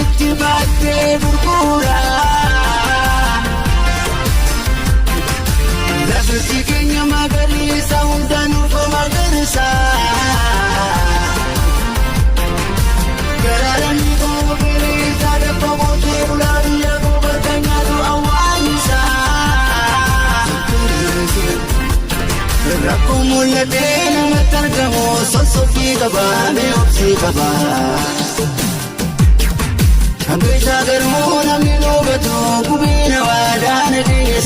Itti baattee gurgura. Lafti keenya magariisa, hunda nuuf magariisa. Garaaramni koo bilisa, dafa qootee bulaa, biyya koo bakka nyaatu awwaanisa. Rakkoo mul'atee namatti argamu sossobii qaba, mee obsii qaba. Hambisaa garuu namni nu hubatu gubina waadaa nageenya.